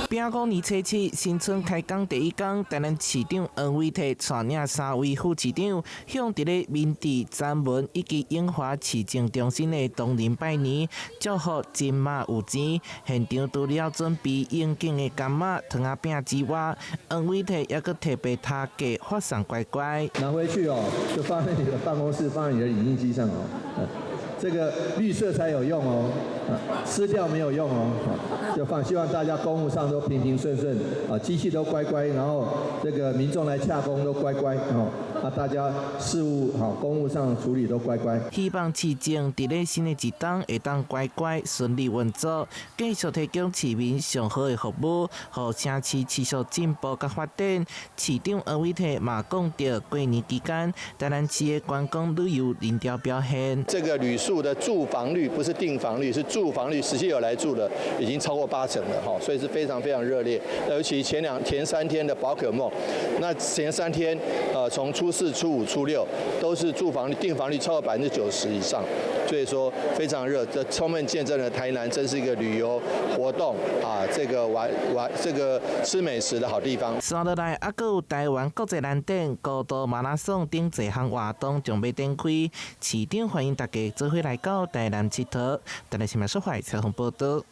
丙午年初七，新春開工第一工，台南市長黃偉哲帶領三位副市長，向佇咧明治、三文以及永華市政中心的同仁拜年，祝福金馬有錢。現場除了準備應景的柑仔、糖仔餅之外，黃偉哲猶閣特別特價發送乖乖。拿回去哦，就放在你的辦公室，放在你的影印機上哦。這個綠色才有用哦，撕掉沒有用哦。就放，希望大家公務上都平平順順，啊，機器都乖乖，然後這個民眾來洽公都乖乖，哦，啊，大家事務好，公務上處理都乖乖。希望市政佇咧新的一冬會當乖乖順利運作，繼續提供市民上好的服務，予城市持續進步佮發展。市長黃偉哲嘛講著，過年期間台南市的觀光旅遊人潮表現。這個旅宿的住房率不是訂房率，是住房率，實際有來住的已經超過八成了哈，所以是非常非常熱烈。尤其前三天的寶可夢，那前三天，從初四、初五、初六都是住房率訂房率超過90%以上，所以說非常熱。這充分見證了台南真是一個旅遊活動啊，這個玩玩這個吃美食的好地方。紲落來，猶閣有台灣國際藍點高度馬拉松等濟項活動準備展開，市長歡迎大家做伙來到台南𨑨迌。台南新聞說話採訪報道。